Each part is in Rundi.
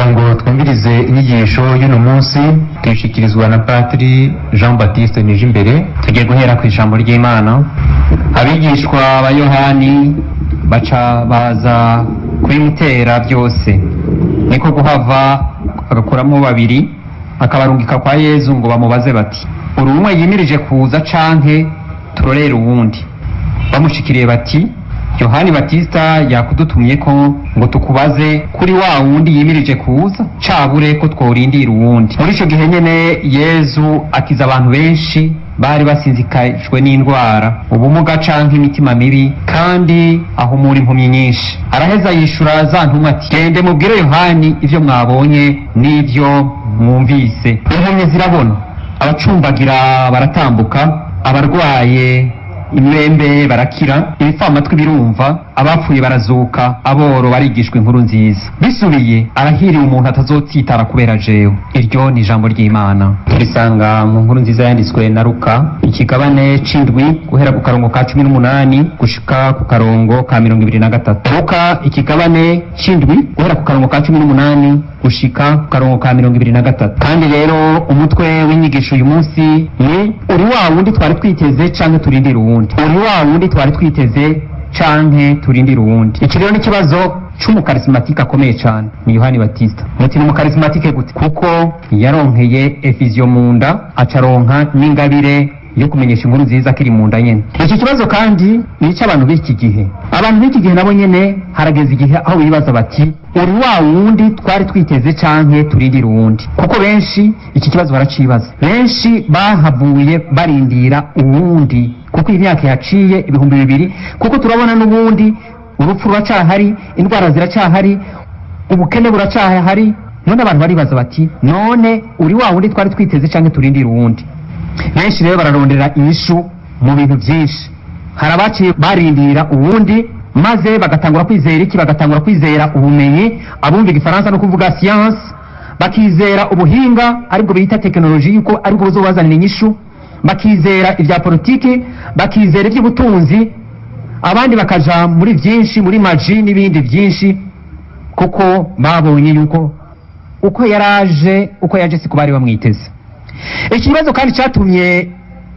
Kugira ngo twumvirize inyigisho y'uno munsi, tuyishikirizwa na Patiri Jean Baptiste Nijimbere. Tugiye guhera ku ijambo ry'Imana. Abigishwa ba Yohani baca baza kubimutera byose, niko guhava agakuramo babiri, akabarungika kwa Yezu ngo bamubaze bati: "Uri umwe yimirije kuza, canke turorere uwundi?" Bamushikiriye bati: "Yohani Batista yakudutumye ko ngo tukubaze kuri wa wundi yimirije kuza, cabure ko tworindira uwundi." Muri ico gihe nyene, Yezu akiza abantu benshi bari basinzikajwe n'indwara, ubumuga canke imitima mibi, kandi ahumura impumyi nyinshi. Araheza yishura za ntumwa ati: "Gende mubwire Yohani ivyo mwabonye n'ivyo mwumvise: impumyi zirabona, abacumbagira baratambuka, abarwaye imibembe barakira, ibipfamatwi birumva, abapfuye barazuka, aboro barigishwa inkuru nziza. Bisubiye, arahiriwe umuntu atazotsitara kubera jewe." Iryo ni ijambo ry'Imana, turisanga mu nkuru nziza yanditswe na Luka, ikigabane c'indwi, guhera ku karongo ka 18 gushika ku karongo ka 23. Luka, ikigabane c'indwi, guhera ku karongo ka 18 gushika ku karongo ka 23. Kandi rero umutwe w'inyigisho uyu munsi ni: "Uri wa wundi twari twiteze, canke turindira uwundi?" Uri wa wundi twari twiteze, canke turindira uwundi? Iki rero ni ikibazo c'umukarismatike akomeye cane, ni Yohani Batista. Muti: "Ni umukarismatike gute?" Kuko yaronkeye effusion mu nda, acaronka n'ingabire yo kumenyesha inkuru nziza akiri mu nda nyene. Iki kibazo kandi ni icy'abantu b'iki gihe. Abantu b'iki gihe nabo nyene harageze igihe aho bibaza bati: "Uri wa wundi twari twiteze, canke turindira uwundi?" Kuko benshi iki kibazo baracibaza. Benshi bahavuye barindira uwundi, kuko imyaka yaciye 2000, kuko turabona n'ubundi urupfu ruracahari, indwara ziracahari, ubukene buracahari. None abantu baribaza bati: "None uri wa wundi twari twiteze, canke turindira uwundi?" Benshi rero bararondera inyishu mu bintu byinshi. Hari abaciye barindira uwundi, maze bagatangura kwizera iki? Bagatangura kwizera ubumenyi, abumva igifaransa no kuvuga science, bakizera ubuhinga, aribwo bita tekinoloji, yuko aribwo buzobazanira inyishu, bakizera ibya politiki, bakizera iby'ubutunzi, abandi bakaja muri byinshi, muri magie n'ibindi byinshi, kuko babonye yuko uko yaraje, uko yaje siko bari bamwiteze. Iki kibazo kandi cyatumye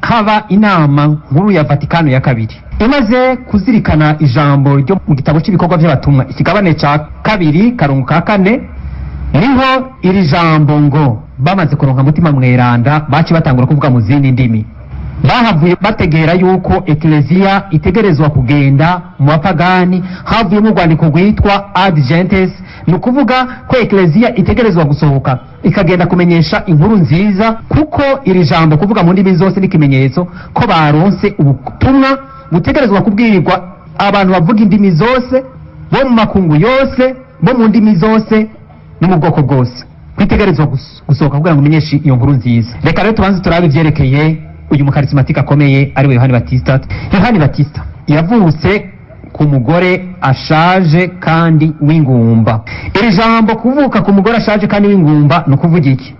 haba inama nkuru ya Vatikano ya Kabiri. Imaze kuzirikana ijambo ryo mu gitabo cy'Ibikorwa by'Abatumwa, ikigabane cya kabiri, karongo ka kane, niho iri jambo ngo bamaze kuronka Mutima Mweranda baci batangura kuvuga mu zindi ndimi. Bahavuye bategera yuko ekleziya itegerezwa kugenda mu bapagani. Havuyemo urwandiko rwitwa Ad Gentes. Ni ukuvuga ko ekleziya itegerezwa gusohoka ikagenda kumenyesha inkuru nziza, kuko iri jambo kuvuga mu ndimi zose n'ikimenyetso ko baronse ubutumwa butegerezwa kubwirwa abantu bavuga indimi zose, bo mu makungu yose, bo mu ndimi zose no mu bwoko bwose, kwitegerezwa gusohoka kugira ngo umenyeshe iyo nkuru nziza. Reka rero tubanze turabe ivyerekeye uyu mukarismatike akomeye, ariwe Yohani Batista. Yohani Batista yavutse ku mugore ashaje kandi w'ingumba. Iri jambo kuvuka ku mugore ashaje kandi w'ingumba ni ukuvuga iki?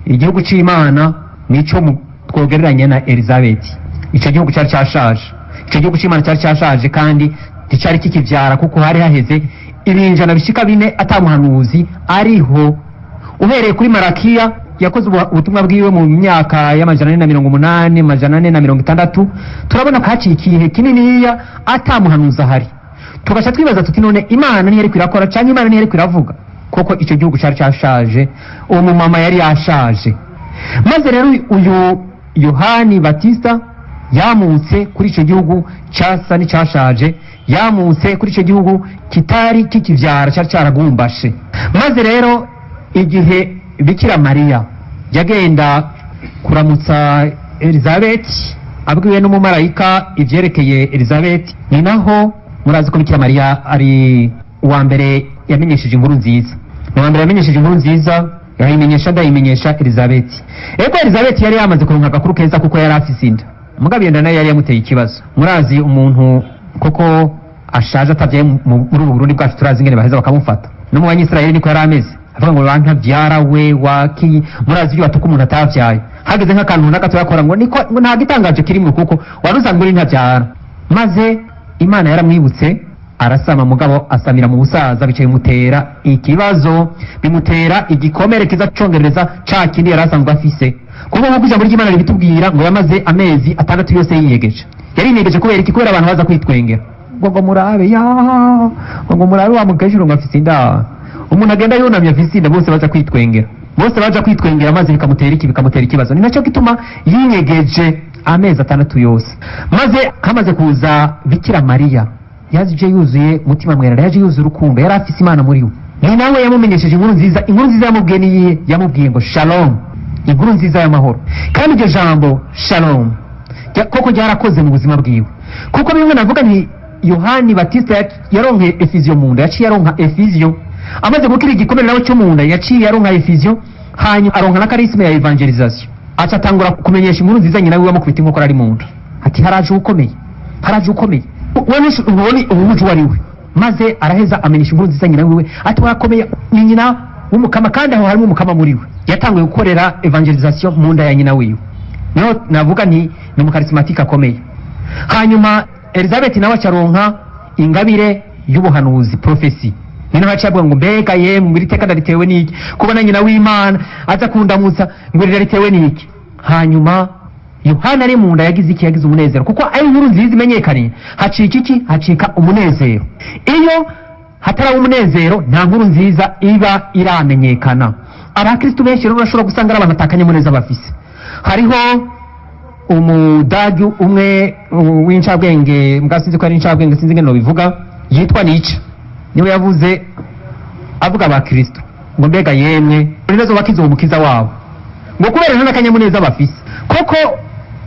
Igihugu c'Imana nico twogereranya na Elizabeth. Ico gihugu cyari cyashaje, ico gihugu c'Imana cyari cyashaje kandi nticari kikivyara, kuko hari haheze ibinjana bishika 4 atamuhanuzi ariho, uhereye kuri Marakiya yakoze ubutumwa bwiwe mu myaka y'480, 460. Turabona ko haciye igihe kininiya atamuhanuzi ahari. Tugaca twibaza tuti: "None Imana niyo yariko irakora, canke Imana niyo yariko iravuga?" Kuko ico gihugu cari cashaje, uwo mumama yari yashaje. Maze rero uyu Yohani Batista yamutse kuri ico gihugu casa n'icashaje, yamutse kuri ico gihugu kitari kikivyara, cari caragumbashe. Maze rero igihe Bikira Mariya yagenda kuramutsa Elizabeth, abwiwe n'umumarayika ivyerekeye Elizabeth, ni naho murazi ko Bikira Mariya ari uwa mbere yamenyesheje inkuru nziza. Ni uwa mbere yamenyesheje inkuru nziza. Yayimenyesha, ndayimenyesha Elizabeth. Ego, Elizabeth yari yamaze kuronka agakuru keza, kuko yari afise inda. Mugabo iyo nda nayo yari yamuteye ikibazo. Murazi umuntu koko ashaje atavyaye muri ubu Burundi bwacu, turazi ingene baheza bakamufata. No mu Banyisirayeli niko yari ameze, avuga ngo bantavyara we waki. Murazi ibyo batuka umuntu atavyaye. Hageze nk'akantu runaka tuyakora ngo niko, ngo nta gitangaje kirimo, kuko wari usanzwe uri ntavyara. Maze Imana yaramwibutse. Arasama, mugabo asamira mu busaza, bicaye bimutera ikibazo, bimutera igikomere kiza congereza ca kindi yari asanzwe afise, kuko nk'uko ijambo ry'Imana ribitubwira ngo yamaze amezi 6 yose yiyegeje. Yari yiyegeje kubera iki? Kubera abantu baza kwitwengera ngo murabe ya, ngo murabe wa mukecuru ngo afise inda. Umuntu agenda yunamye afise inda, bose baza kwitwengera, bose baja kwitwengera, maze bikamutera iki? Bikamutera ikibazo. Ni nacyo gituma yinyegeje amezi 6 yose. Maze hamaze kuza Bikira Mariya, yaje yuzuye Mutima Mweranda, yaje yuzuye urukundo, yari afise Imana muri we. Ni nawe yamumenyesheje inkuru nziza. Inkuru nziza yamubwiye niyihe? Yamubwiye ngo shalom, inkuru nziza y'amahoro. Kandi iryo jambo shalom koko ryarakoze mu buzima bwiwe, kuko bimwe navuga nti Yohani Batista yaronke effusion mu nda, yaciye aronka effusion amaze gukira igikomere nawe cyo mu nda, yaciye aronka effusion, hanyuma aronka na charisme ya évangélisation, aca atangura kumenyesha inkuru nziza nyina wiwe amukubita inkokora ari mu nda, ati haraje ukomeye, haraje ukomeye, we ubone ububuji uwo ari we. Maze araheza amenyesha inkuru nziza nyina wiwe, ati warakomeye, ni nyina w'Umukama, kandi aho harimo Umukama muri we. Yatanguye gukorera évangélisation mu nda ya nyina wiwe. Niho navuga nti ni umucharismatique akomeye. Hanyuma Elizabeth nawe acaronka ingabire y'ubuhanuzi, prophétie. Ni naho yaciye avuga ngo mbega yemwe, ngo iri teka ndaritewe n'iki, kubona nyina w'Imana aza kundamutsa, ngo iri ritewe n'iki? Hanyuma Yohana ari mu nda yagize iki? Yagize umunezero, kuko ari inkuru nziza imenyekanye. Hacika iki? Hacika umunezero. Iyo hataraba umunezero, nta nkuru nziza iba iramenyekana. Abakristu benshi rero urashobora gusanga ari abantu atakanyamuneza bafise. Hariho umudagi umwe w'incabwenge, mbwa sinzi ko ari incabwenge, sinzi ingene nobivuga, yitwa Nietzsche. Niwe yavuze avuga abakristo ngo mbega yemwe, ibibazo bakize uwo mukiza wabo, ngo kubera nta n'akanyamuneza bafise. Koko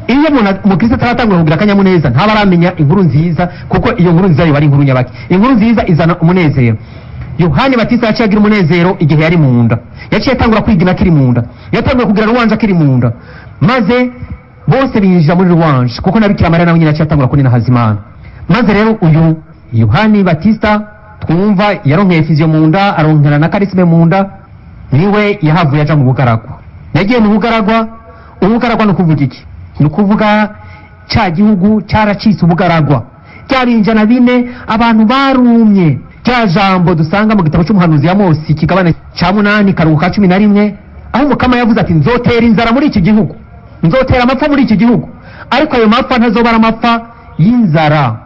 iyo umuntu umukristo ataratangura kugira akanyamuneza, ntaba aramenya inkuru nziza, kuko iyo nkuru nziza yoba ari inkuru nyabaki. Inkuru nziza izana umunezero. Yohani Batista yaciye agira umunezero igihe yari mu nda, yaciye atangura kwigina akiri mu nda, yatanguye kugira louange akiri mu nda, maze bose binjira muri louange, kuko na Bikira Mariya nawe nyine yaciye atangura kuninahaza Imana. Maze rero uyu Yohani Batista twumva yaronkeye effusion mu nda, aronkera na charisme mu nda, niwe yahavuye aja mu bugaragwa. Yagiye mu bugaragwa. Ubugaragwa ni ukuvuga iki? Ni ukuvuga ca gihugu caracitse ubugaragwa, bya binjana 4, abantu barumye. Rya jambo dusanga mu gitabo cy'umuhanuzi ya Mose, ikigabane ca 8, karongo ka 11, aho Umukama yavuze ati nzotera inzara muri iki gihugu, nzotera amapfa muri iki gihugu, ariko ayo mapfa ntazoba ari amapfa y'inzara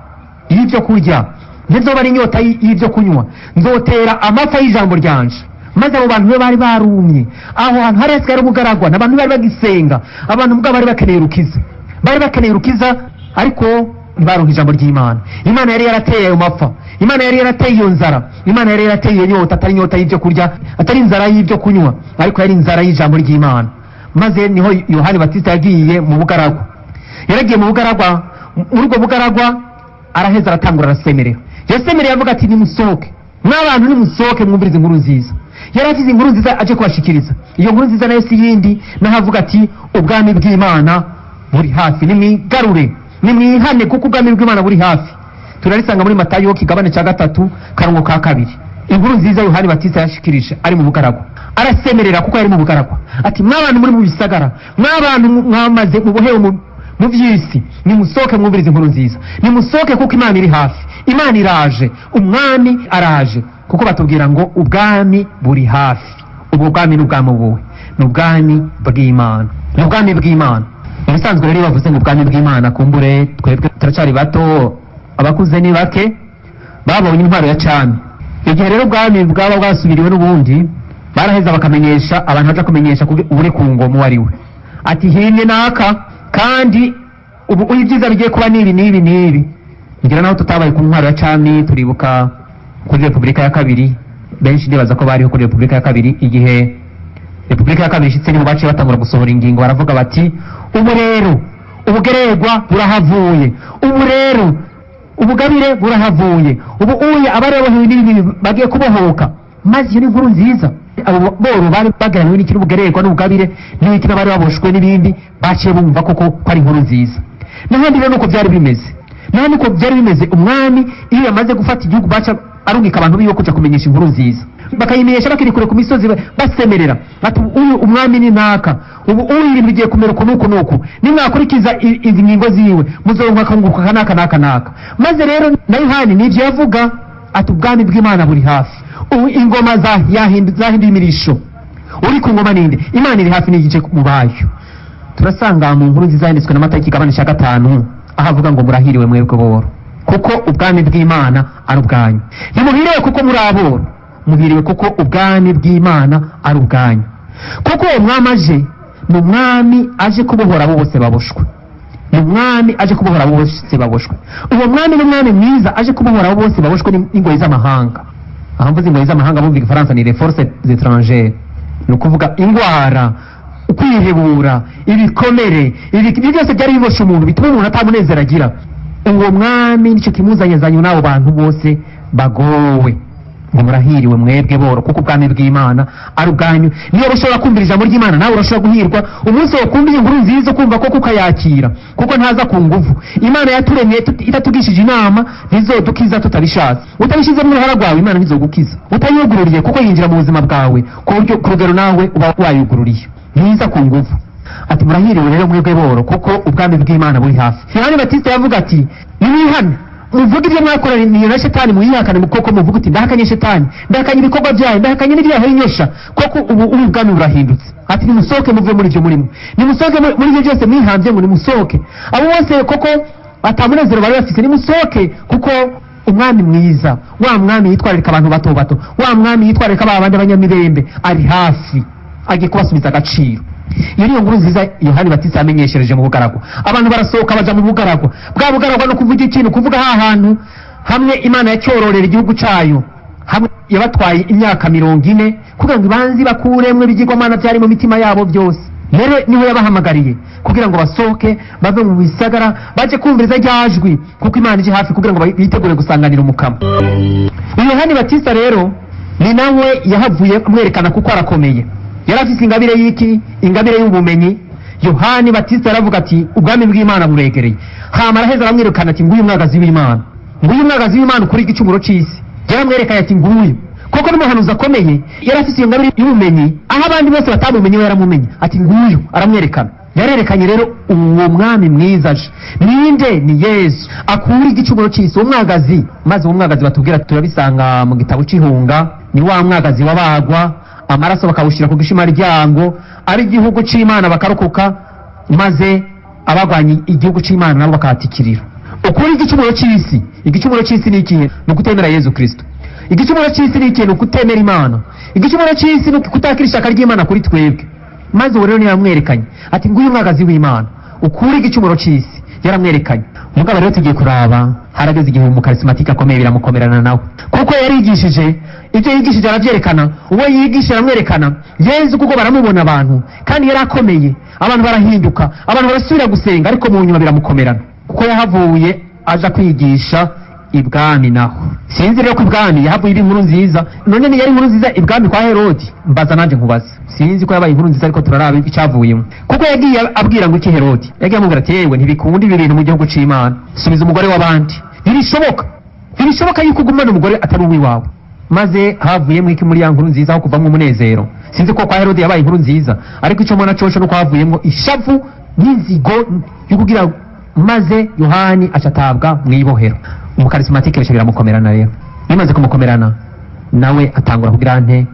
y'ibyo kurya, ntizoba ari inyota y'ibyo kunywa, nzotera amapfa y'ijambo ryanje. Maze abo bantu be bari barumye, aho hantu hari hasigaye ari ubugaragwa, n'abantu bari bagisenga, abantu ubwabo bari bakeneye urukiza, bari bakeneye urukiza, ariko ntibaronka ijambo ry'Imana. Imana yari yarateye ayo mapfa, Imana yari yarateye iyo nzara, Imana yari yarateye iyo nyota, atari inyota y'ibyo kurya, atari inzara y'ibyo kunywa, ariko yari inzara y'ijambo ry'Imana. Maze niho Yohani Batista yagiye mu bugaragwa. Yaragiye mu bugaragwa. Muri ubwo bugaragwa araheza aratangura arasemerera. Yasemereye avuga ati nimusohoke mw'abantu, nimusohoke mwumvirize inkuru nziza. Yari afite inkuru nziza aje kubashikiriza. Iyo nkuru nziza nayo si yindi, naho avuga ati ubwami bw'Imana buri hafi, nimwigarure, nimwihane, kuko ubwami bw'Imana buri hafi. Turarisanga muri Matayo, kigabane cya 3, karongo ka 2. Inkuru nziza Yohani Batista yashikirije ari mu bugaragwa, arasemerera kuko yari mu bugaragwa, ati mw'abantu muri mu bisagara, mw'abantu mwamaze mubohewe mu by'isi, nimusohoke mwumvirize inkuru nziza, nimusohoke kuko Imana iri hafi, Imana iraje, umwami araje, kuko batubwira ngo ubwami buri hafi. Ubwo bwami ni ubwami buwe? Ni ubwami bw'Imana, ni ubwami bw'Imana. Mu bisanzwe rero iyo bavuze ngo ubwami bw'Imana, kumbure twebwe turacyari bato, abakuze ni bake babonye intwaro ya cami. Igihe rero ubwami bwaba bwasubiriwe n'ubundi, baraheza bakamenyesha abantu baja kumenyesha uri ku ngoma uwo ari we, ati himye naka, kandi ubu ibyiza bigiye kuba n'ibi n'ibi n'ibi. Ngira naho tutabaye ku ntwaro ya cami, turibuka kuri Repubulika ya kabiri. Benshi ndibaza ko bariho kuri Repubulika ya kabiri. Igihe Repubulika ya kabiri ishitse, niho baciye batangura gusohora ingingo, baravuga bati ubu rero ubugererwa burahavuye, ubu rero ubugabire burahavuye, ubu uye abari babohewe n'ibi bagiye kubohoka. Maze iyo ni inkuru nziza. Abo boro bari bageraniwe n'ikiri ubugererwa n'ubugabire n'ibiki, n'abari baboshwe n'ibindi, baciye bumva koko ko ari inkuru nziza. N'ahandi rero nuko byari bimeze, naho nuko byari bimeze. Umwami iyo yamaze gufata igihugu, baca arungika abantu biwe kuja kumenyesha inkuru nziza, bakayimenyesha bakiri kure ku misozi, basemerera bati uyu umwami ni naka. Ubu ibintu bigiye kumera uku n'uku n'uku, nimwakurikiza izi ngingo ziwe muzoronka akunguka aka n'aka n'aka n'aka. Maze rero na Yohani nivyo yavuga, ati ubwami bw'Imana buri hafi. Ubu ingoma zahinduye imirisho. Uri ku ngoma ninde? Imana iri hafi n'igice mu bayo. Turasanga mu nkuru nziza yanditswe na Matayo, ikigabane cya 5, aho avuga ngo murahiriwe mwebwe boro, kuko ubwami bw'Imana ari ubwanyu. Ntimuhiriwe kuko muri aboro, muhiriwe kuko ubwami bw'Imana ari ubwanyu. Kuko uwo mwami aje, ni umwami aje kubohora abo bose baboshwe, ni umwami aje kubohora abo bose baboshwe. Uwo mwami ni umwami mwiza aje kubohora abo bose baboshwe n'ingoyi z'amahanga. Aho mvuze ingoyi z'amahanga, bumva igifaransa, ni les forces étrangères, ni ukuvuga ingwara, ukwihebura, ibikomere, ibi byose byari biboshe umuntu, bituma umuntu atamunezero agira. Uwo mwami nicyo kimuzanye, azanye n'abo bantu bose bagowe. Ngo murahiriwe mwebwe boro, kuko ubwami bw'Imana ari ubwanyu. Niyo ushobora kumvira ijambo ry'Imana, nawe urashobora guhirwa umunsi wo kumva inkuru nziza, kumva ko kukayakira, kuko ntaza ku nguvu. Imana yaturemye itatugishije inama, ntizodukiza tutabishatse. Utabishizemo uruhara rwawe, Imana ntizogukiza utayugururiye, kuko yinjira mu buzima bwawe ku buryo ku rugero nawe uba wayugururiye. Ntiza ku nguvu. Ati murahiriwe rero mwebwe boro, kuko ubwami bw'Imana buri hafi. Yohani Batista yavuga ati nimwihane, muvuge ibyo mwakoraniye na shetani, mwihakane koko, muvuge uti ndahakanye shetani, ndahakanye ibikorwa byayo, ndahakanye n'ibyaha inyosha. Koko ubu ubwami burahindutse. Ati nimusohoke muve muri ibyo murimo, nimusohoke muri ibyo byose mwihambye, ngo nimusohoke. Abo bose koko atamunezero bari bafise, nimusohoke, kuko umwami mwiza, wa mwami yitwararika abantu bato bato, wa mwami yitwararika ba bandi abanyamibembe, ari hafi, agiye kubasubiza agaciro. Iyo niyo nkuru nziza Yohani Batista yamenyeshereje mu bugaragwa. Abantu barasohoka baja mu bugaragwa. Bwa bugaragwa no kuvuga ikintu, kuvuga ha hantu hamwe Imana yacyororera igihugu cayo, hamwe yabatwaye imyaka 40 kugira ngo ibanze bakuremwo ibigirwamana byari mu mitima yabo byose. Rero niho yabahamagariye kugira ngo basohoke bave mu bisagara, baje kumviriza rya jwi, kuko Imana ije hafi, kugira ngo bitegure gusanganira Umukama. Uyu Yohani Batista rero ni nawe yahavuye amwerekana, kuko arakomeye, yari afise ingabire y'iki? Ingabire y'ubumenyi. Yohani Batista yaravuga ati ubwami bw'Imana buregereye. Hama araheza aramwerekana, ati nguyu umwagazi w'Imana, nguyu umwagazi w'Imana ukuri igicumuro c'isi. Yaramwerekanye ati nguyu koko n'umuhanuzi akomeye. Yari afise iyo ngabire y'ubumenyi, aho abandi bose batamumenye we yaramumenye, ati nguyu, aramwerekana. Yarerekanye rero uwo mwami mwiza aje ninde? Ni Yesu akura igicumuro c'isi, uwo mwagazi. Maze uwo mwagazi batubwira, turabisanga mu gitabo c'Ihunga, ni wa mwagazi wabagwa, amaraso bakawushyira ku gishimaryango, ari igihugu c'Imana bakarokoka, maze abagwanye igihugu c'Imana nabo bakahatikirira. Ukuri igicumuro c'isi. Igicumuro c'isi ni ikihe? Ni ukutemera Yesu Kristo. Igicumuro c'isi ni ikihe? Ni ukutemera Imana. Igicumuro c'isi ni ukutakira ishaka ry'Imana kuri twebwe. Maze uwo rero niyo yamwerekanye, ati nguyu umwagazi w'Imana ukuri igicumuro c'isi. Yaramwerekanye. Mugabo rero tugiye kuraba, harageze igihe umukarismatike akomeye biramukomerana nawe, kuko yarigishije, ibyo yigishije aravyerekana, uwo yigisha aramwerekana, Yezu, kuko baramubona abantu, kandi yari akomeye, abantu barahinduka, abantu barasubira gusenga. Ariko mu nyuma biramukomerana, kuko yahavuye aja kwigisha ibwami. Naho sinzi rero ko ibwami yahavuye iba inkuru nziza. None ni yari inkuru nziza ibwami kwa Herodi? Mbaza nanje nkubaza, sinzi ko yabaye inkuru nziza, ariko turaraba icyavuyemo. Kuko yagiye abwira ngo iki Herodi? Yagiye amubwira ati yewe, ntibikunda ibi bintu mu gihugu c'Imana, subiza umugore w'abandi, ntibishoboka, ntibishoboka yuko ugumana umugore atari uwiwawe. Maze havuyemo iki muri ya nkuru nziza? Aho kuvamwo umunezero, sinzi ko kwa Herodi yabaye inkuru nziza, ariko icyo mbona coco nuko havuyemo ishavu n'inzigo yo kugira, maze Yohani acatabwa mu ibohero. Umukarismatike bica biramukomerana. Rero bimaze kumukomerana, nawe atangura kugira nte?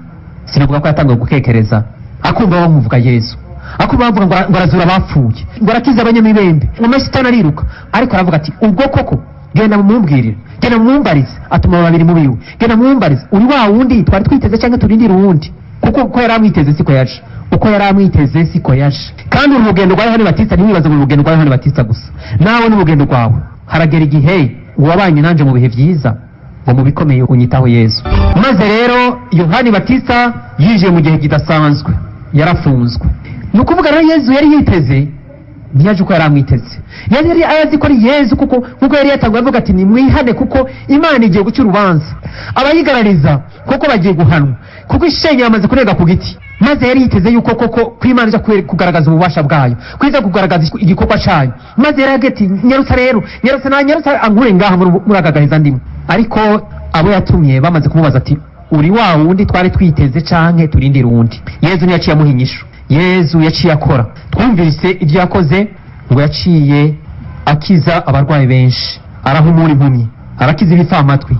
Sinavuga ko yatanguye gukekereza, akumva bamuvuga Yesu, akumva bavuga ngo arazura abapfuye, ngo arakiza abanyamibembe, ngo amashitani ariruka. Ariko aravuga ati ubwo koko genda mumumbwirire, genda mumumbarize. Atuma babiri mu biwe, genda mumumbarize, uri wa wundi twari twiteze cyangwa turindire uwundi? Kuko uko yari amwiteze siko yaje, uko yari amwiteze siko yaje. Kandi uru rugendo rwa Yohani Batista, ntiwibaze mu rugendo rwa Yohani Batista gusa, nawe n'urugendo rwawe. Haragera igihe wabanye nanje mu bihe byiza, ngo mu bikomeye unyitaho, Yesu. Maze rero Yohani Batista yinjiye mu gihe kidasanzwe, yarafunzwe. Ni ukuvuga rero Yesu yari yiteze ntiyaje uko yari amwiteze. Yari azi ko ari Yesu, kuko nkuko yari yatanguye avuga ati nimwihane, kuko Imana igiye guca urubanza, abayigarariza kuko bagiye guhanwa, kuko ishenye yamaze kurega ku giti. Maze yari yiteze yuko koko ko Imana ija kugaragaza ububasha bwayo, ko iza kugaragaza igikorwa cayo. Maze yari agiye ati nyarutsa rero, nyarutsa na nyarutsa ankure ngaha muri aka gaheza ndimo. Ariko abo yatumye bamaze kumubaza ati uri wa wundi twari twiteze canke turindire uwundi? Yezu ntiyaciye amuha inyishu. Yezu yaciye akora? Twumvise ibyo yakoze, ngo yaciye akiza abarwayi benshi, arahumura impumyi, arakiza ibifamatwi,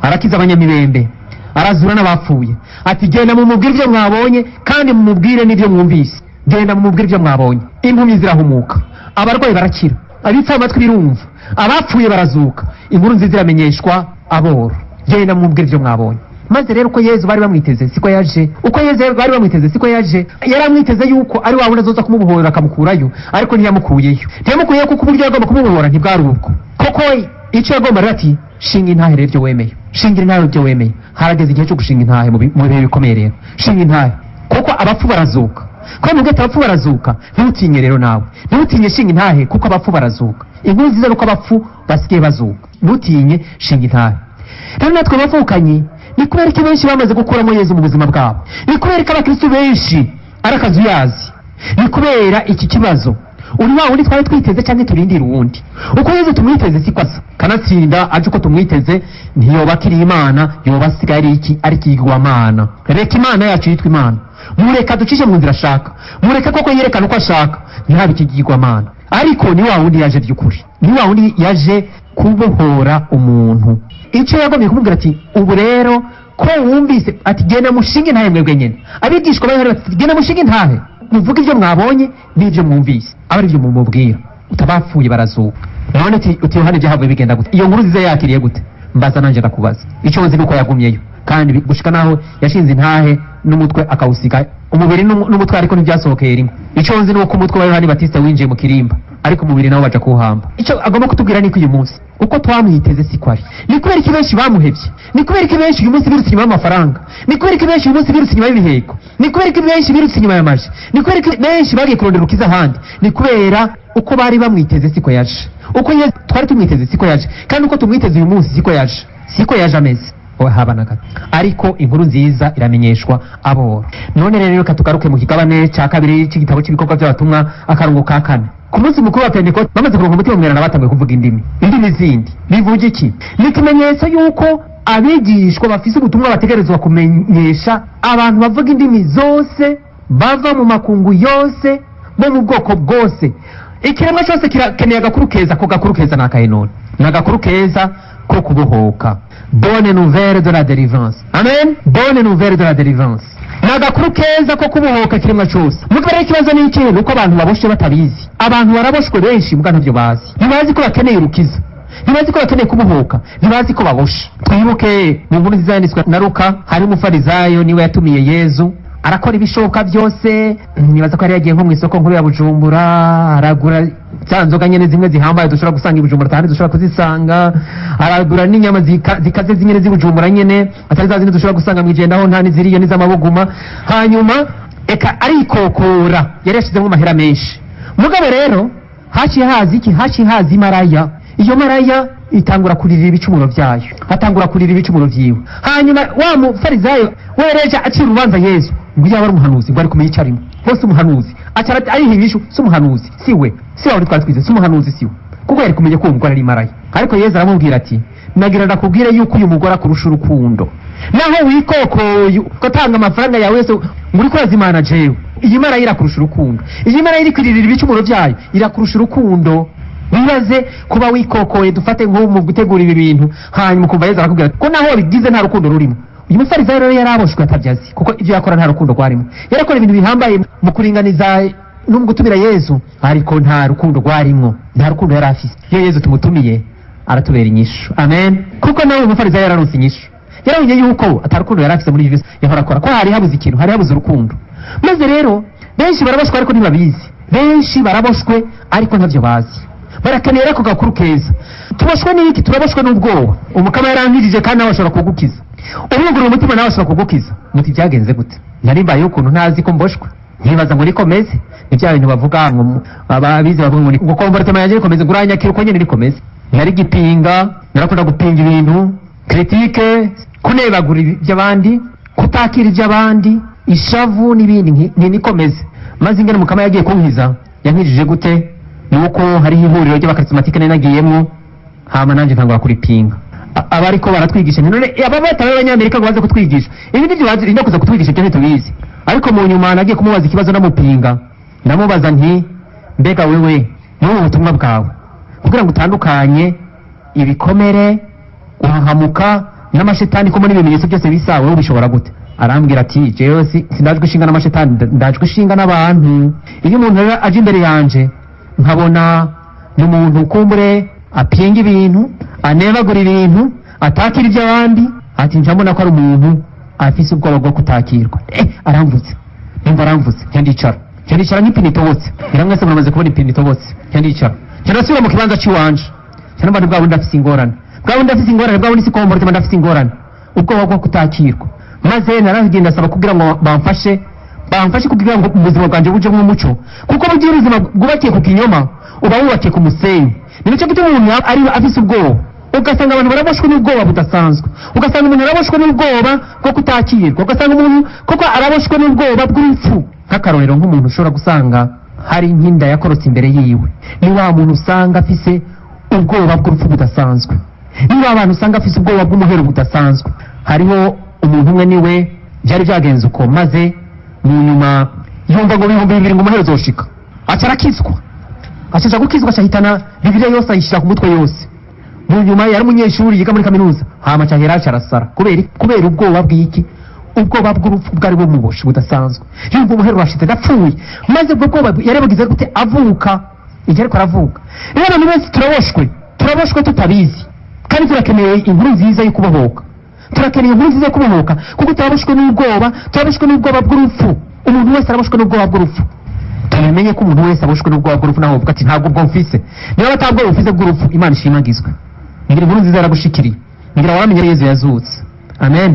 arakiza abanyamibembe, arazura n'abapfuye. Ati: "Genda mumubwire ibyo mwabonye, kandi mumubwire n'ibyo mwumvise. Genda mumubwire ibyo mwabonye. Impumyi zirahumuka, abarwayi barakira, abipfamatwi birumva, abapfuye barazuka, inkuru nziza iramenyeshwa aboro. Genda mumubwire ibyo mwabonye." Maze rero, uko Yezu bari bamwiteze siko yaje. Uko Yezu bari bamwiteze siko yaje. Yari amwiteze yuko ari wa wundi azoza kumubohora akamukurayo, ariko ntiyamukuyeyo. Ntiyamukuyeyo kuko uburyo yagomba kumubohora ntibwari ubwo koko. Icyo yagomba rero, ati: "Shinga intahe rero ibyo wemeye, shinga intahe ibyo wemeye." Harageze igihe cyo gushinga intahe mu bihe bikomeye. Rero shinga intahe, kuko abapfu barazuka. Ko mubwira ati: "Abapfu barazuka." Ntutinye rero nawe, ntutinye, shinga intahe, kuko abapfu barazuka. Inkuru nziza nuko abapfu basigaye bazuka. Ntutinye, shinga intahe. Rero natwe bavukanyi, ni kubera ko benshi bamaze gukuramo Yezu mu buzima bwabo, ni kubera ko abakristu benshi ari akazuyazi, ni kubera iki kibazo: uri wa wundi twari twiteze, cyangwa turindira uwundi? Uko Yezu tumwiteze siko asa. Kanatsinda aje uko tumwiteze, ntiyoba akiri Imana, yoba asigaye ari iki? Ari ikigwamana. Reka Imana yacu yitwa Imana, mureka ducishe mu nzira ashaka, mureke koko yerekana uko ashaka, ntihabe ikigirwamana. Ariko ni wa wundi yaje by'ukuri, ni wa wundi yaje kubohora umuntu. Icyo yagomye kumubwira ati: "Ubu rero ko wumvise," ati: "genda mushinge intahe mwebwe nyine." Abigishwa bari bati: "Genda mushinge intahe, muvuge ibyo mwabonye n'ibyo mwumvise, aba ari byo mumubwira." Utabapfuye barazuka. None uti: "Yohani, byahavuye bigenda gute? Iyo nkuru nziza yakiriye gute?" Mbaza nanjye ndakubaza. Icyo nzi nuko yagumyeyo, kandi gushika naho yashinze intahe n'umutwe akawusiga, umubiri n'umutwe, ariko ntibyasohokeye rimwe. Icyo nzi nuko umutwe wa Yohani Batista winjiye mu kirimba, ariko umubiri nawo baja kuwuhamba. Icyo agomba kutubwira ni ko uyu munsi uko twamwiteze siko ari. Ni kubera ko benshi bamuhevye, ni kubera ko benshi uyu munsi birutse inyuma y'amafaranga, ni kubera ko benshi uyu munsi birutse inyuma y'ibiheko, ni kubera ko benshi birutse inyuma y'amaji, ni kubera ko benshi bagiye kurondera ukiza ahandi. Ni kubera uko bari bamwiteze siko yaje. Uko Yesu twari tumwiteze siko yaje, kandi uko tumwiteze uyu munsi siko yaje, siko yaje ameze. Oya, haba na gato. Ariko inkuru nziza iramenyeshwa aboro. None rero reka tugaruke mu kigabane cya kabiri cy'igitabo cy'ibikorwa by'abatumwa, akarongo ka 4. Ku munsi mukuru wa Pentekote, bamaze kuronka Umutima Mweranda, batanguye kuvuga indimi zindi. Bivuga iki? Ni ikimenyetso yuko abigishwa bafise ubutumwa bategerezwa kumenyesha abantu bavuga indimi zose, bava mu makungu yose, bo mu bwoko bwose. Ikiremwa cyose kirakeneye agakuru keza. Ko gakuru keza ni akahe? None ni agakuru keza ko kubohoka, bonne nouvelle de la délivrance. Amen. Bonne nouvelle de la délivrance ni agakuru keza ko kubohoka ikiremwa cyose. Mugabo rero ikibazo ni ikihe? Ni uko abantu baboshwe batabizi. Abantu baraboshwe benshi, muga ntavyo bazi. Ntibazi ko bakeneye urukiza, ntibazi ko bakeneye kubohoka, ntibazi ko baboshe. Twibuke mu nkuru nziza yanditswe na Luka, hari umufarizayo, niwe yatumiye Yezu. Arakora ibishoboka byose. Nibaza ko yari yagiye nko mu isoko nkuru ya Bujumbura, aragura za nzoga nyene zimwe zihambaye dushobora gusanga i Bujumbura, atahandi dushobora kuzisanga. Aragura n'inyama zikaze zinyene z'i Bujumbura nyene, atari za zindi dushobora gusanga mw'Ijenda, aho nta n'iziriyo n'iz'amabuguma. Hanyuma eka arikokora, yari yashizemo amahera menshi. Mugabo rero haciye haza iki? Haciye haza imaraya. Iyo maraya itangura kuririra ibicumuro byayo, atangura kurira ibicumuro vyiwe. Hanyuma wa mufarizayo wereje acira urubanza Yezu ngo yaba ari umuhanuzi, ngo ari kumenya icyo arimo hose. Umuhanuzi acara ariha inyishu: si umuhanuzi, si we, si wawe twari twize, si umuhanuzi, si we, kuko yari kumenya ko uwo mugore ari maraya. Ariko Yezu aramubwira ati: "Nagira ndakubwire yuko uyu mugore akurusha urukundo. Naho wikokoye ugatanga amafaranga yawe yose ngo uriko urazimana jewe, iyi maraya irakurusha urukundo. Iyi maraya iri kwiririra ibicumuro byayo irakurusha urukundo." Wibaze kuba wikokoye, dufate nko mu gutegura ibi bintu, hanyuma ukumva Yezu arakubwira ko naho wabigize nta rukundo rurimo. Uyu mufarisayo rero yari aboshwe atabyazi, kuko ibyo yakora nta rukundo rwarimo. Yarakora ibintu bihambaye mu kuringaniza no mu gutumira Yezu, ariko nta rukundo rwarimwo, nta rukundo yari afise. Iyo Yezu tumutumiye aratubera inyishu. Amen. Kuko nawe umufarisayo yararonse inyishu, yarabonye yuko ata rukundo yari afise muri ibyo yahora akora, ko hari habuze ikintu, hari habuze urukundo. Maze rero benshi baraboshwe ariko ntibabizi. Benshi baraboshwe ariko ntabyo bazi, barakenera ako gakuru keza. Tuboshwe n'iki? Turaboshwe n'ubwoba. Umukama yarankijije, kandi nawe ashobora kugukiza. Umwugurura umutima, nawe ashobora kugukiza. Muti: "Byagenze gute?" Nari mbayeho ukuntu ntazi ko mboshwe, nkibaza ngo nikomeze. Ni bya bintu bavuga ngo ababizi bavuga ngo ngo comportement yanjye nikomeze, ngo uranyakira uko nyene nikomeze. Nari gipinga, narakunda gupinga ibintu, critique, kunebagura iby'abandi, kutakira iby'abandi, ishavu n'ibindi, nikomeze. Maze ingene Mukama yagiye kunkiza, yankijije gute? Ni uko hariho ihuriro ry'abakarismatike nari nagiyemwo, hama nanjye ntangura kuripinga. Abariko baratwigisha nti: "None aba batari abanyamerika ngo baze kutwigisha ibi nibyo bazi, rinda kuza kutwigisha ibyo ntitubizi." Ariko mu nyuma nagiye kumubaza ikibazo, ndamupinga, ndamubaza nti: "Mbega wewe, muri ubu butumwa bwawe, kugira ngo utandukanye ibikomere, guhahamuka n'amashetani, ko muri ibimenyetso byose bisa, wowe ubishobora gute?" Arambwira ati: "Jewe sindajwe ishinga n'amashetani, ndajwe ishinga n'abantu. Iyo umuntu rero aje imbere yanje, nkabona ni umuntu kumbure apinga ibintu, anebagura ibintu, atakira iby'abandi," ati, "nca mbona ko ari umuntu afise ubwoba bwo kutakirwa." Aramvutse, numva aramvutse, nca ndicara nk'ipine itobotse. Ngira mwese muramaze kubona ipine itobotse. Nca ndicara, nca ndasubira mu kibanza c'iwanje, nca numva ni bwa bundi afise ingorane, bwa bundi afise ingorane, bwa bundi si comportement, ndafise ingorane, ubwoba bwo kutakirwa. Maze naragenda asaba kugira ngo bamfashe kugira ngo ubuzima bwanjye bujemo umuco, kuko mu gihe ubuzima bwubakiye ku kinyoma, uba wubakiye ku musenyi. Ni nicyo gituma umuntu ari afise ubwoba, ugasanga abantu baraboshwe n'ubwoba budasanzwe, ugasanga umuntu araboshwe n'ubwoba bwo kutakirwa, ugasanga umuntu koko araboshwe n'ubwoba bw'urupfu. Nk'akarorero, nk'umuntu ushobora gusanga hari nk'inda yakorotse imbere yiwe, ni wa muntu usanga afise ubwoba bw'urupfu budasanzwe, ni wa bantu usanga afise ubwoba bw'umuhero budasanzwe. Hariho umuntu umwe, niwe byari byagenze uko, maze mu nyuma yumva ngo 2000 ngo umuhero uzoshika, aca arakizwa, acaja gukizwa, acahitana Bibiliya yose, ayishyira ku mutwe yose. Mu nyuma yari umunyeshuri yiga muri kaminuza, hama acahera aca arasara. Kubera iki? Kubera ubwoba bw'iki? Ubwoba bw'urupfu bwari bumuboshe budasanzwe. Yumva umuhero urashitse, ndapfuye. Maze ubwo bwoba yarabugize gute? Avuka igihe ariko aravuka. Rero abantu benshi turaboshwe tutabizi, kandi turakeneye inkuru nziza yo kubohoka. Turakeneye inkuru nziza yo kubohoka, kuko turaboshwe n'ubwoba, turaboshwe n'ubwoba bw'urupfu. Umuntu wese araboshwe n'ubwoba bw'urupfu. Tubimenye ko umuntu wese aboshwe n'ubwoba bw'urupfu, naho uvuga ati: "Ntabwo ubwo mfise." Niba atabwoba ufise bw'urupfu, Imana ishimagizwe. Ngira inkuru nziza yaragushikiriye, ngira waramenye ko Yezu yazutse. Amen.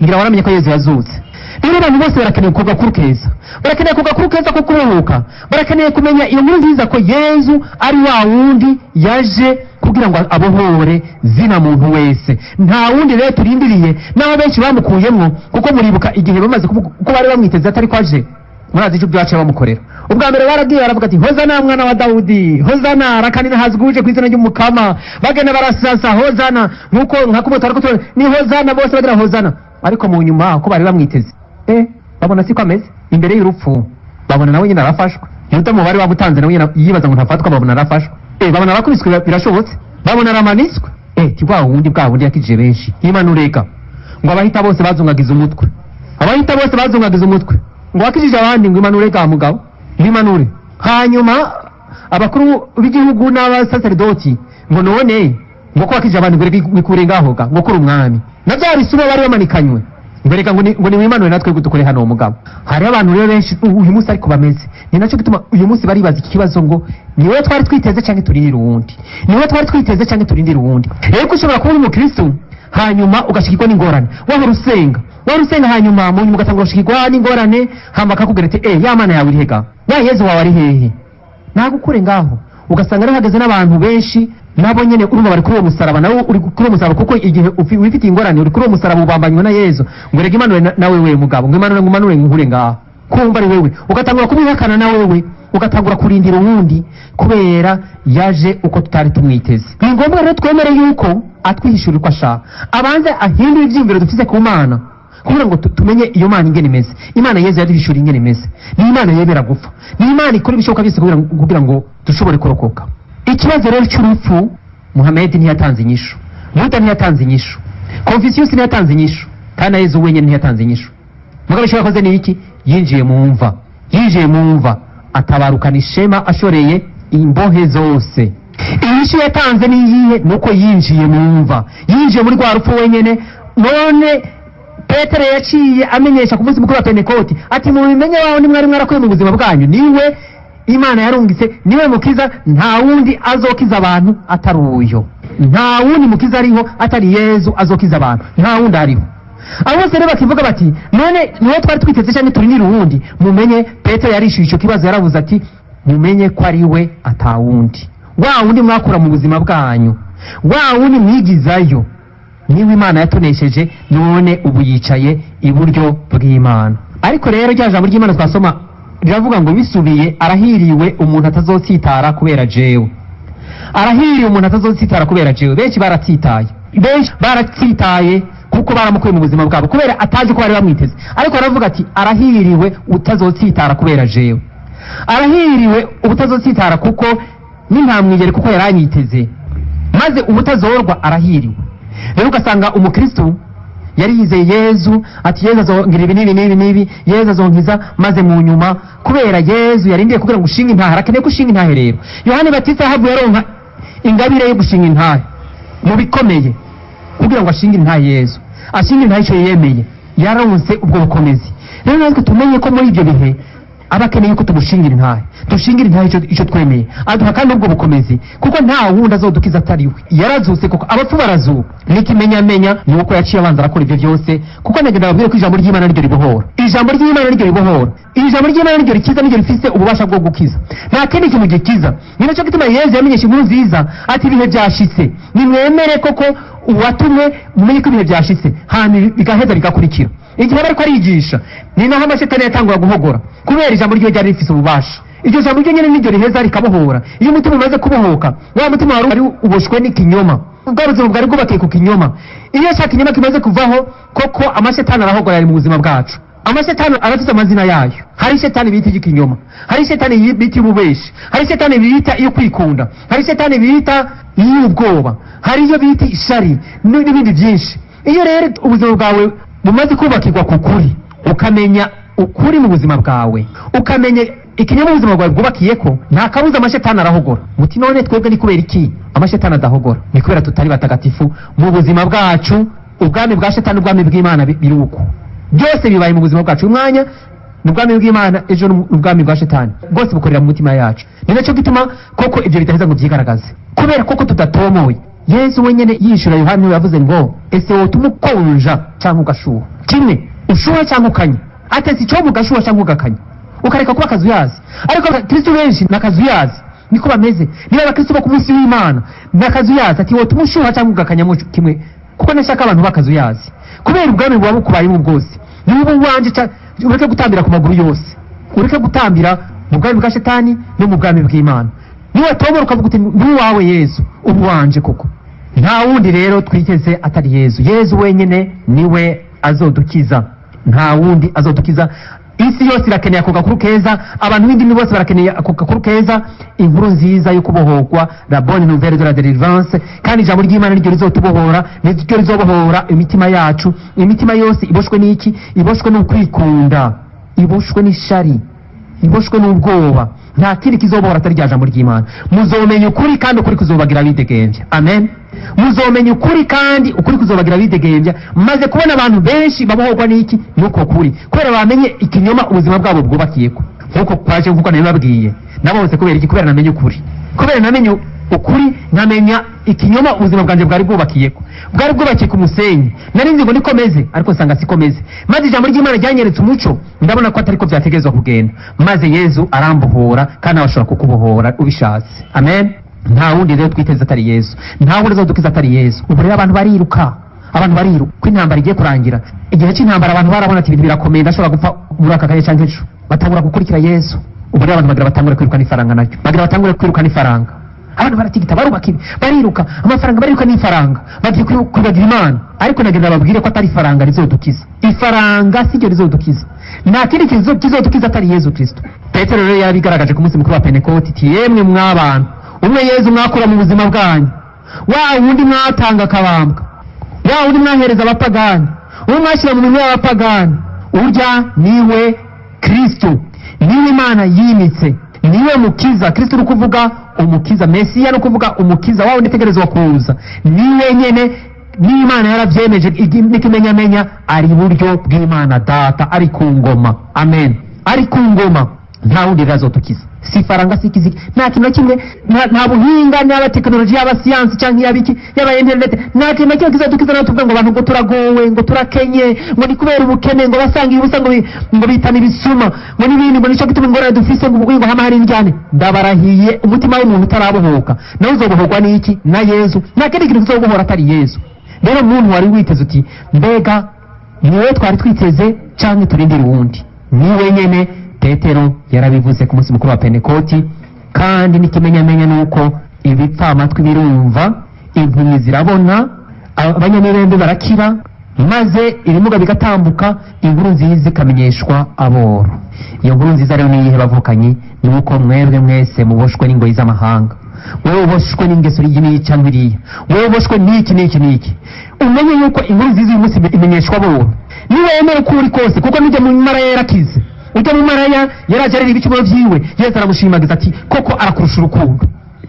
Ngira waramenye ko Yezu yazutse. Rero abantu bose barakeneye ku gakuru keza, barakeneye ku gakuru keza ko kubohoka, barakeneye kumenya iyo nkuru nziza ko Yezu ari wa wundi yaje kugira ngo abohore zina muntu wese. Nta wundi rero turindiriye, naho benshi bamukuyemwo, kuko muribuka igihe bamaze ko bari bamwiteze atari ko aje, murazi icyo byaciye bamukorera. Ubwa mbere baragiye baravuga ati: "Hozana mwana wa Dawudi, hozana, rakanina haziguje ku izina ry'Umukama." Bagenda barasasa hozana, nkuko nka kumwe twari kutubona ni hozana, bose bagira hozana. Ariko mu nyuma ko bari bamwiteze, babona siko ameze. Imbere y'urupfu babona nawe nyine arafashwe. Yuda mu bari bamutanze nawe nyine yibaza ngo ntafatwa, babona arafashwe, babona arakubiswe, birashobotse, babona aramanitswe. Ti bwa wundi, bwa wundi yakijije benshi, imanureka. Ngo abahita bose bazungagiza umutwe, abahita bose bazungagiza umutwe, ngo wakijije abandi, ngo imanure ga mugabo, ngo imanure. Hanyuma abakuru b'igihugu n'abasaseredoti ngo: "None ngo ko wakijije abandi, ngo reka wikure ngaho ga, ngo kuri umwami na bya bisuba bari bamanikanywe, ngo reka ngo niwimanure natwe dukore hano uwo mugabo." Hariho abantu rero benshi uyu munsi ariko bameze. Ni nacyo gituma uyu munsi baribaza iki kibazo ngo: "Niwe twari twiteze cyangwa turindire uwundi? Niwe twari twiteze cyangwa turindire uwundi?" Rero ko ushobora kuba uri umukristo, hanyuma ugashikirwa n'ingorane, wahora usenga, wahora usenga, hanyuma mu nyuma ugatangura gushikirwa n'ingorane, hama akakubwira ati: "Ya Mana yawe iri hega? Ya Yezu wawe ari hehe? Nagukure ngaho." Ugasanga rero hageze n'abantu benshi, nabo nyene urumva bari kuri uwo musaraba, nawe uri kuri uwo musaraba, kuko igihe wifitiye ingorane, uri kuri uwo musaraba ubambanywe na Yezu, ngo rega imanure nawe we mugabo, ngo imanure, ngo umanure nkure ngaho, kumva ari wewe, ugatangura kumwihakana, na wewe ugatangura kurindira uwundi kubera yaje uko tutari tumwiteze. Ni ngombwa rero twemere yuko atwihishurira uko ashaka, abanze ahindure ivyiyumviro dufise ku Mana, kugira ngo tumenye iyo Mana ingene imeze. Imana Yezu yaduhishuriye ingene imeze, ni Imana yemera gupfa, ni Imana ikora ibishoboka byose kugira ngo dushobore kurokoka. Ikibazo rero cy'urupfu, Muhamedi ntiyatanze inyishu, Buda ntiyatanze inyishu, Confucius ntiyatanze inyishu, kandi na Yezu wenyine ntiyatanze inyishu. Mugabo icyo yakoze ni iki? Yinjiye mu mva, yinjiye mu mva, atabarukana ishema, ashoreye imbohe zose. Inyishu yatanze ni iyihe? Ni uko yinjiye mu mva, yinjiye muri rwa rupfu wenyine. None Petero yaciye amenyesha ku munsi mukuru wa Pentekoti ati: "Mubimenye, waho nimwari mwarakuye mu buzima bwanyu, niwe Imana yarungitse, niwe mukiza. Nta wundi azokiza abantu atari uyo. Nta wundi mukiza ariho atari Yezu azokiza abantu, nta wundi ariho." Abo bose rero bakivuga bati: "None niwe twari twiteze cyangwa turindire uwundi?" Mumenye Petero yarishyuye icyo kibazo, yaravuze ati: "Mumenye ko ari we, atawundi. Wa wundi mwakura mu buzima bwanyu, wa wundi mwigizayo, niwe Imana yatonesheje, none ubu yicaye iburyo bw'Imana." Ariko rero rya jambo ry'Imana twasoma riravuga ngo bisubiye: "Arahiriwe umuntu atazotsitara kubera jewe, arahiriwe umuntu atazotsitara kubera jewe." Benshi baratsitaye, benshi baratsitaye kuko Kuko baramukuye mu buzima bwabo kubera atazi ko bari bamwiteze. Ariko aravuga ati: "Arahiriwe utazotsitara kubera jewe, arahiriwe ubutazotsitara kuko nintamwigere, kuko yaranyiteze." Maze ubutazorwa arahiriwe. Rero ugasanga umukristo yari yizeye Yezu, ati: "Yezu azongira ibi n'ibi n'ibi n'ibi, Yezu azonkiza." Maze mu nyuma, kubera Yezu yarindiye kugira ngo ushinge intahe, arakeneye ko ushinga intahe. Rero Yohani Batista yahavuye aronka ingabire yo gushinga intahe mu bikomeye, kugira ngo ashinge intahe Yezu, ashinge intahe icyo yemeye. Yaronse ubwo bukomezi. Rero natwe tumenye ko muri ibyo bihe aba akeneye ko tumushingira intahe, dushingira intahe icyo twemeye. Aduha kandi ubwo bukomezi, kuko nta wundi azodukiza atari we. Yarazutse koko, abapfu barazuka. N'ikimenyamenya ni uko yaciye abanza arakora ibyo byose, kuko nagenda babwire ko ijambo ry'Imana niryo ribohora, ijambo ry'Imana niryo ribohora, ijambo ry'Imana niryo rikiza, niryo rifise ububasha bwo gukiza. Nta kindi kintu gikiza. Ni nacyo gituma Yezu yamenyesha inkuru nziza ati: "Ibihe byashitse, nimwemere koko uwatumwe, mumenye ko ibihe byashitse." Hanyuma bigaheza bigakurikira. Igihe aba ariko arigisha, ni naho amashetani yatangura guhogora, kubera ijambo ryiwe ryari rifise ububasha. Iryo jambo ryo nyene niryo riheza rikabohora. Iyo umutima umaze kubohoka, wa mutima wari uboshwe n'ikinyoma, bwa buzima bwari bwubakiye ku kinyoma, iyo cya kinyoma kimaze kuvaho, koko amashetani arahogora ari mu buzima bwacu. Amashetani arafite amazina yayo. Hari shetani bita iry'ikinyoma, hari shetani bita iy'ububeshi, hari shetani bita iyo kwikunda, hari shetani bita iy'ubwoba, hari iyo bita ishari n'ibindi byinshi. Iyo rero ubuzima bwawe bumaze kubakirwa ku kuri, ukamenya ukuri mu buzima bwawe, ukamenya ikinyoma ubuzima bwawe bwubakiye ko, nta kabuza amashetani arahogora. Muti: "None twebwe ni kubera iki amashetani adahogora?" Ni kubera tutari batagatifu mu buzima bwacu. Ubwami bwa shetani, ubwami bw'Imana biri uko byose bibaye mu buzima bwacu. Uyu mwanya ni ubwami bw'Imana, ejo ni ubwami bwa shetani. Bwose bukorera mu mutima yacu. Ni nacyo gituma koko ibyo bidaheza ngo byigaragaze, kubera koko tudatomoye. Yesu wenyine yishura Yohani, yavuze ngo: "Ese wotuma ukonja cyangwa ugashuha kimwe, ushuha cyangwa ukanya?" Atese icyo ugashuha cyangwa ugakanya, ukareka kuba akazuyazi. Ariko abakristo benshi ni akazuyazi, niko bameze. Niba abakristo bo ku munsi w'Imana ni akazuyazi, ati: "Wotuma ushuha cyangwa ugakanyamo kimwe?" Kuko nashaka abantu b'akazuyazi, kubera ubwami buba bukubayemo bwose. Niba uwanje, ureke gutambira ku maguru yose, ureke gutambira mu bwami bwa shetani no mu bwami bw'Imana. Niba tomora ukavuga uti: "Ndi uwawe Yezu, ubu wanje koko." Nta wundi rero twiteze atari Yezu. Yezu wenyine niwe azodukiza, nta wundi azodukiza. Isi yose irakeneye ako gakuru keza, abantu b'indimi bose barakeneye ako gakuru keza, inkuru nziza yo kubohorwa, la bonne nouvelle de la délivrance. Kandi ijambo ry'Imana niryo rizotubohora, niryo rizobohora imitima yacu, imitima yose iboshwe n'iki? Iboshwe n'ukwikunda, iboshwe n'ishari, iboshwe n'ubwoba. Nta kindi kizobohora atari rya jambo ry'Imana. Muzomenya ukuri, kandi ukuri kuzobagira abidegembya. Amen. Muzomenya ukuri, kandi ukuri kuzobagira abidegembya. Maze kubona abantu benshi babohorwa n'iki? Nuko kuri, kubera bamenye ikinyoma ubuzima bwabo bwubakiyeko. Nkuko kwaje, nkuko nabibabwiye nabo bose. Kubera iki? Kubera namenye ukuri, kubera namenye ukuri nkamenya ikinyoma ubuzima bwanjye bwari bwubakiyeko, bwari bwubakiye ku musenyi. Nari nzi ngo niko meze, ariko nsanga siko meze. Maze ijambo ry'Imana ryanyeretse umuco, ndabona ko atari ko byategerezwa kugenda, maze Yezu arambohora. Kandi nawe ashobora kukubohora ubishatse. Amen. Nta wundi rero twiteze atari Yezu, nta wundi azodukiza atari Yezu. Ubu rero abantu bariruka, abantu bariruka ko intambara igiye kurangira. Igihe cy'intambara abantu barabona ati: "Ibintu birakomeye, ndashobora gupfa muri aka kanya cyangwa ejo." Batangura gukurikira Yezu. Ubu rero abantu bagira batangure kwiruka n'ifaranga, naryo bagira batangure kwiruka n'ifaranga. Abantu baratigita, barubaka ibi, bariruka amafaranga, bariruka n'ifaranga, bagiye kwibagira Imana. Ariko nagenda babwire ko atari ifaranga rizodukiza. Ifaranga si ryo rizodukiza, nta kindi kizodukiza atari Yezu Kristo. Petero rero yarabigaragaje ku munsi mukuru wa Pentekoti, iti: "Yemwe mw'abantu, umwe Yezu mwakura mu buzima bwanyu, wa wundi mwatanga akabambwa, wa wundi mwahereza abapagani, uwo mwashyira mu minwe y'abapagani, urya niwe Kristo, niwe Imana yimitse, niwe mukiza." Kristo ni ukuvuga umukiza, Mesiya ni ukuvuga umukiza, wa wundi utegerezwa kuza. Niwe nyene, n'Imana yaravyemeje, n'ikimenyamenya ari iburyo bw'Imana Data, ari ku ngoma. Amen. Ari ku ngoma. Nta wundi rero azotukiza, si faranga, si ikiziki, nta kintu na kimwe, nta buhinga, yaba tekinoloji, yaba siyansi, cyangwa yaba iki, yaba interineti, nta kintu na kimwe kizodukiza. Nawe tuvuga ngo abantu ngo turagowe, ngo turakenye, ngo ni kubera ubukene, ngo basanga ubusa, ngo bitana ibisuma, ngo n'ibindi, ngo nicyo gituma ingorane dufise, ngo ubu ngo hama hari indyane. Ndabarahiye, umutima w'umuntu utarabohoka nawe uzobohorwa n'iki? Na Yezu. Nta kindi kintu kizobohora atari Yezu. Rero umuntu wari witeze uti: "Mbega niwe twari twiteze cyangwa turindire uwundi?" Niwe nyene. Petero yarabivuze ku munsi mukuru wa Pentekoti. Kandi n'ikimenyamenya ni uko ibipfamatwi birumva, impumyi zirabona, abanyamirembe barakira. Maze ibimuga bigatambuka, inkuru nziza ikamenyeshwa aboro. Iyo nkuru nziza rero niyihe, bavukanyi? Ni uko mwebwe mwese muboshwe n'ingoyi z'amahanga, wewe uboshwe n'ingeso iyi n'iyi cyangwa iriya, wewe uboshwe n'iki n'iki n'iki, umenye yuko inkuru nziza uyu munsi imenyeshwa aboro. Niba wemera uko uri kose, kuko nujya mu maraya yarakize, ujya mu maraya yaraje arira ibicumuro vyiwe, Yesu aramushimagiza ati koko arakurusha urukundo.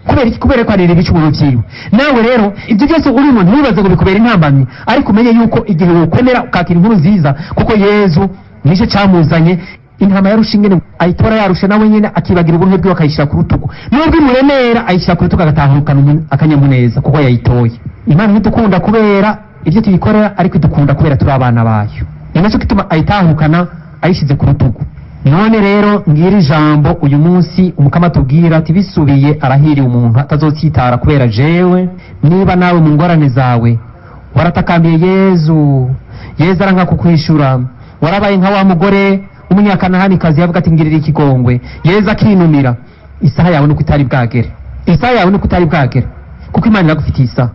Kubera iki? Kubera ko arira ibicumuro vyiwe. Nawe rero ibyo byose urimo, ntiwibaze ngo bikubera intambamyi, ariko umenye yuko igihe wokwemera ukakira inkuru nziza, kuko Yezu nicyo cyamuzanye. Intama yarusha ingene ayitora yarushe, nawe nyene akibagira ubumwe bwiwe, akayishyira ku rutugu, nubwo imuremera ayishyira ku rutugu, agatahukana akanyamuneza kuko yayitoye. Imana ntidukunda kubera ibyo tuyikorera, ariko idukunda kubera turi abana bayo. Ni nacyo gituma ayitahukana ayishyize ku rutugu. None rero ngira ijambo uyu munsi Umukama atubwira ati bisubiye, arahiriwe umuntu atazotsitara kubera jewe. Niba nawe mu ngorane zawe waratakambiye Yezu, Yezu aranka kukwishura, warabaye nka wa mugore w'umunyakanahanikazi yavuga ati ngirira ikigongwe, Yezu akinumira, isaha yawe nuko itari bwagere. Isaha yawe nuko itari bwagere, kuko Imana iragufitiye isaha.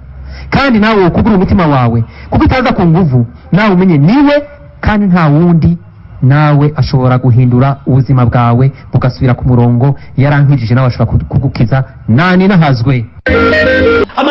Kandi nawe wokugura umutima wawe, kuko itaza ku nguvu. Nawe umenye niwe kandi nta wundi, nawe ashobora guhindura ubuzima bwawe bugasubira ku murongo. Yarankijije, nawe ashobora kugukiza. Nani nahazwe.